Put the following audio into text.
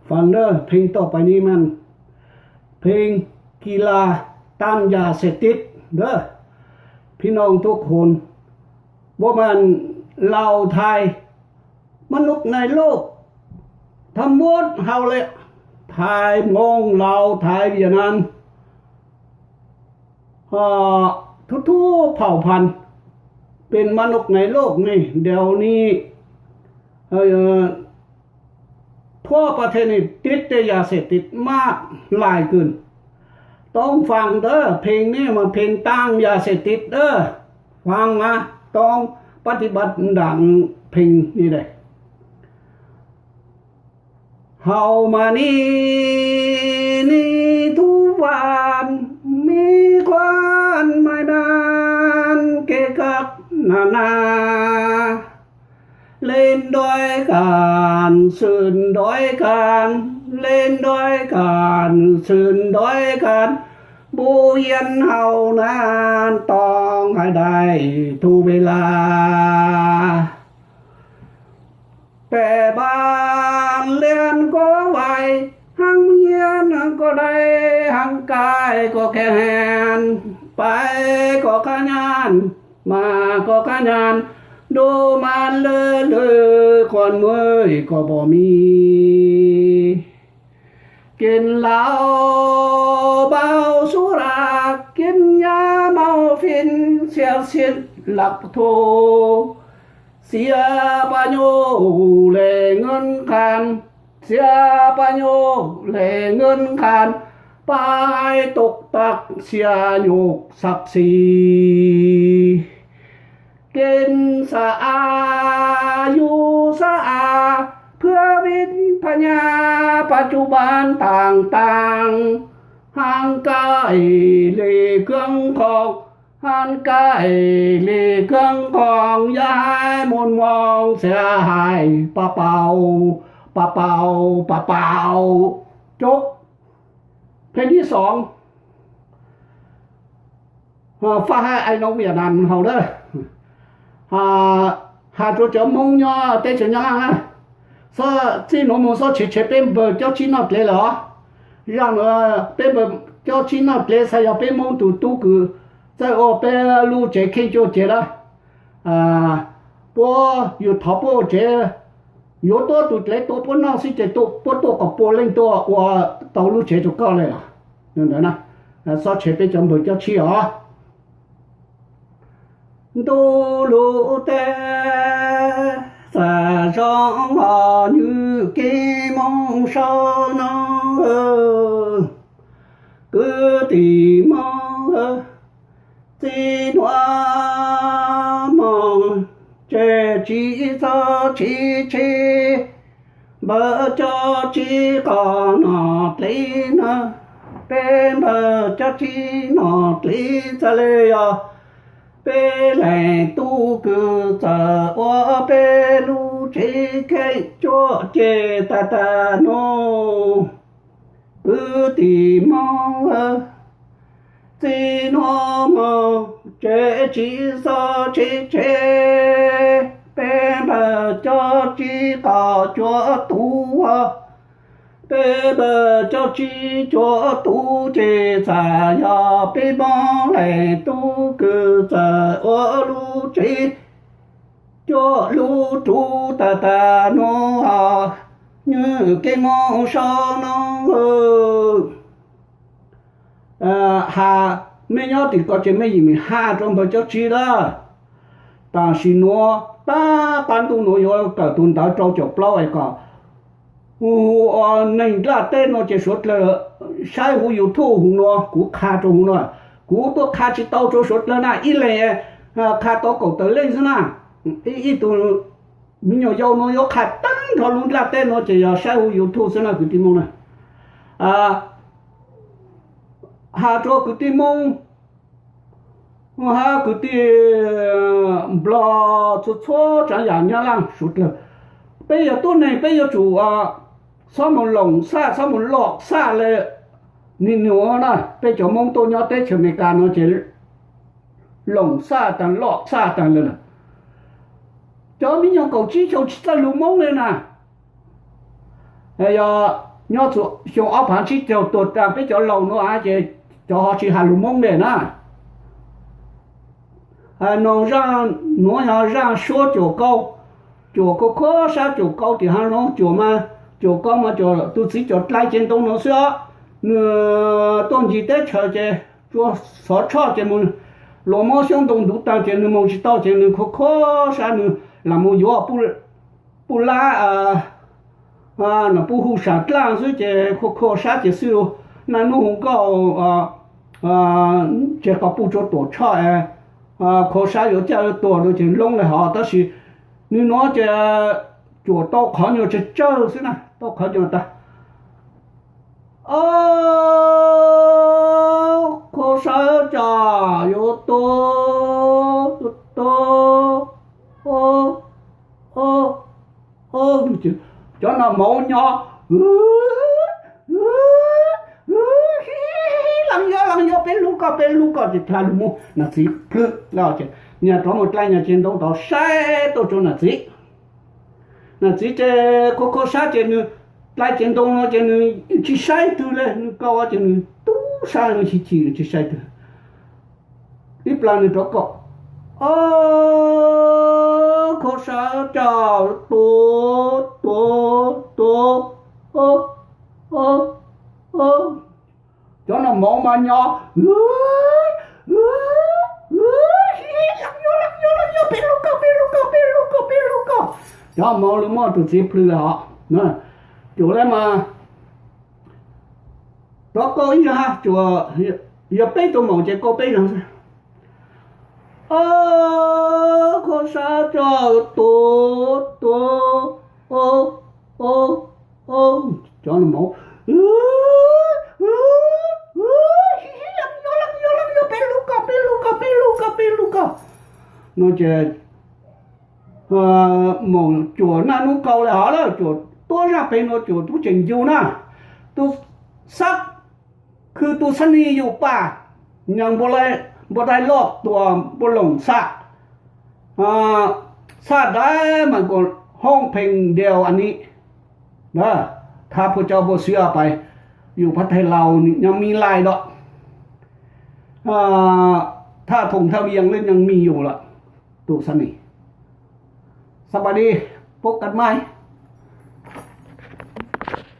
ฟังเด้อ เพลงต่อไปนี้มัน เพลงกีฬาต้านยาเสพติดเด้อ พี่น้องทุกคน พวกมันเหล่าไทย มนุษย์ในโลก ทั้งหมดเฮาเลย ไทยมง ลาว ไทย เวียดนาม เอ่อทุกๆเผ่าพันธุ์ เป็นมนุษย์ในโลกนี่ เดี๋ยวนี้ เอ่อ ทั่วประเทศนี่ติดแต่ยาเสพติดมากหลายขึ้น ต้องฟังเด้อ เพลงนี้มันเพลงต้านยาเสพติดเด้อ ฟังนะ ต้องปฏิบัติดังเพลงนี้เลย เฮามานี่นี่ทุกวัน มีควันไม้มันเกะกักนานา เล่นด้วยกัน ซื่นด้วยกัน เล่นด้วยกัน ซื่นด้วยกัน บทเรียนเฮานั้นต้องให้ได้ทุกเวลา แต่บ้านเรือนก็ไหว ทั้งเฮียนก็ได้ ทั้งกายก็แข็งแรง ไปก็ขยัน มาก็ขยัน ดูมันเลือเลือคนเมื่อยก็บ่มี กินเหล้าเมาสุรา กินยาเมาฝิ่น เสียสิทธิ์หลักธรรม เสียประโยชน์แหล่งเงินคาน เสียประโยชน์แหล่งเงินคาน ไปตกตักเสียยกศักดิ์ศรี กินสะอาด อยู่สะอาด เพื่อวิทยาปัจจุบันต่างๆ ห่างไกลหลีกเครื่องของ ห่างไกลหลีกเครื่องของ อย่าให้หม่นหมองเสียหาย ปะเป่า ปะเป่า ปะเป่า จบ เพลงที่สอง Faj hais ai nov Việt Nam hauv dawb, has rua cov Moob nyob teb chaws nyob laj na, txij nuav moog xob tshev tshev peb npawg Cob Tsib noj dlev lawm os. Zaj nuav peb npawg Cob Tsib noj dlev xaav yog peb Moob tug tub kws txawj ua peb lub tsev kheej cuaj cev lawm. Puab yug thov puab ua tsev, yuav tuab tug dlev tua puab noj xwb ces puab tuaj kom puab leej tuaj ua tau lub tsev rua koj le. Ntawd na, xob tshev peb cov npawg Cob Tsib os. Ntuj lub teb xav zoo os, nywj kev moog sau no, kwv tij Moob, txij nuav moog ces tsis txhob tsis tshev npawg Cob Tsib qhov noj dlev na. Peb npawg Cob Tsib noj dlev txawm le yog peb leej tub kws txawj ua peb lub tsev kheej cuaj cev tag tag nuav. Kwv tij Moob, txij nuav moog ces tsis txhob tshev tshev peb npawg Cob Tsib qhov cuaj tug. Peb npawg Cob Tsib cuaj tug ces txawm yog peb Moob leej tub kws txawj ua lub tsev cuaj lub roob tag tag nuav, nywj kev moog sau no. Has mej nyob tim ko ces mej yeej has rua npawg Cob Tsib lawm. Tam sim nuav tab qab ntuj nuav yuav kawm tug ntawv rau caum plaub es kom hu ua neeg nplaj teb nuav ces suav dlawg saib huv YouTube huv nuav, kuv qha rua huv nuav, kuv tuaj qha tsis tau rua suav dlawg na, ib leeg qha tau kaum tawm leej xwb na. Ib tug me nyuam yaus nuav yuav qha tag nrho lub nplaj teb nuav ces yog saib huv YouTube xwb na kwv tij Moob na. Has rua kwv tij Moob, hab kwv tij Nplog txhua txhua tsaav yaam nyob laj suav dlawg, peb yog tuab neeg peb yuav tsum xob moog loom xaj, xob moog lom xaj le. Nwg nuav na peb cov Moob tuaj nyob teb chaws Amelikas nuav ces loom xaj taag lom xaj taag le lawm. Cov me nyuam kaum tsib xyoo tsis txawj lug Moob le na. Yog nyob txug xyoo ob phav tsib caug tuag tas peb cov laus nuav ces cov ho tsis has lug Moob le na. Noog zaj nuav yog zaj suab cuam kauj, cuam kho kho sab cuam kauj tim haav zoov cuam mas, cuam kauj mas cuam tus txiv cuam dlai cev ntoo nuav xwb os. Nwg tuaj ncig teb chaws ces tsuas xov tshoj ces moog luas mob xyoob ntoo ntuv taag ces nwg moog tsis tau ces nwg kho kho sab nwg lam moog yuav puj lab, puj hu sam dlaaj xwb ces kho kho sab ces xwb lug, naj nub hu nkauj, tseg qhov puj tsuas tuam tshoj, kho sab yuav caj yuav tuag no ces loob le hov tab sis nwg nuav ces cuam tau qhov nyuag tsawg tsawg xwb na, tau qhov nyuag tag. Ob, kho sab cas yuav tuag, tuag, tuag, ob, ob, cov nom mauv nyo, leej yog, leej yog, peb hlub koj, peb hlub koj ces dlha lug moog, nam txiv plhwb lawm ces nyag rov moog dlai nyag cev ntoo tod saib tuaj rua nam txiv. Nam txiv ces kho kho sab ces nwg dlai cev ntoo no ces nwg tsis saib twg le, nwg kho ces nwg tub sab nwg chim chim tsis saib twg. Ib plag nwg rov kho, ob, kho sab cas tuag, tuag, tuag, ob, ob, cov nom mauv mas nyo, leej yog, leej yog, peb hlub koj, peb hlub koj, peb hlub koj, peb hlub koj. Cov mauv lug muab tus txiv plhwb lawm hov. Cuam le mas rov kho ib zaug hab, yog peb tug maum ces kho peb zaug xwb. Ob, kho sab cas tuag, tuag, ob, ob, ob, cov nom mauv, leej yog, leej yog, peb hlub koj, peb hlub koj, peb hlub koj, peb hlub koj. No ces maum cuam naj nub kau le hov lawm, cuam tuab zaj peg no cuam tub tseem ncu na, tub xab, khw tub xab nis yug paj, nyeeg npua dai loj tuag npua loos xaj, xaj dai mas nkaus hoob pheej ntiaus a ni, thab puab cov npua xwb pais yug phab thaij laus nyob mib laij dom, thaj thoom thaj vias lub nyoog mib yug lawm, tub xab nis. Xab pas di, pub kas mais.